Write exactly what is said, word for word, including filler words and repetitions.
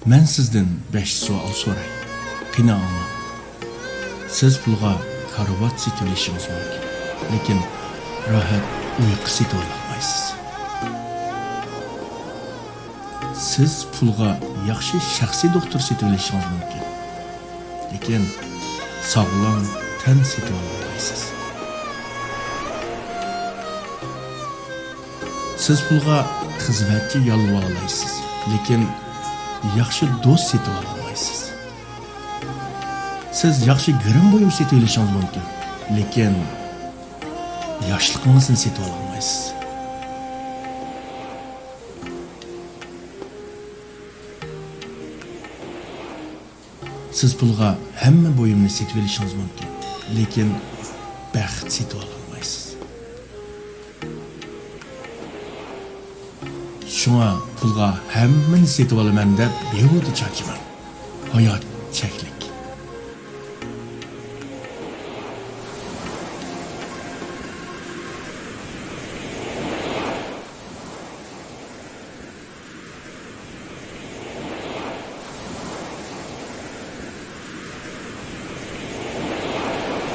مەن سىزدىن بەش سوئال سوراي. قېنى ئاڭلاڭ. سىز پۇلغا كارىۋات سېتىۋېلىشىڭىز مۇمكىن، لېكىن راھەت ئۇيقۇ سېتىۋالالمايسىز. سىز پۇلغا ياخشى شەخسىي دوختۇر سېتىۋېلىشىڭىز مۇمكىن، لېكىن ساغلام تەن سېتىۋالالمايسىز. سىز پۇلغا خىزمەتچى ياللىۋالالايسىز، لېكىن ياخشى دوست سېتىۋالالمايسىز. سىز ياخشى گىرىم بۇيۇم سېتىۋېلىشىڭىز مۇمكىن، لېكىن ياشلىقىڭىزنى سېتىۋالالمايسىز. سىز پۇلغا ھەممە بۇيۇمنى سېتىۋېلىشىڭىز مۇمكىن، لېكىن بەخت سېتىۋالالمايسىز. شۇڭا پۇلغا ھەممىنى سېتىۋالىمەن دەپ بىھۇدە چارچىماڭ. ھايات چەكلىك.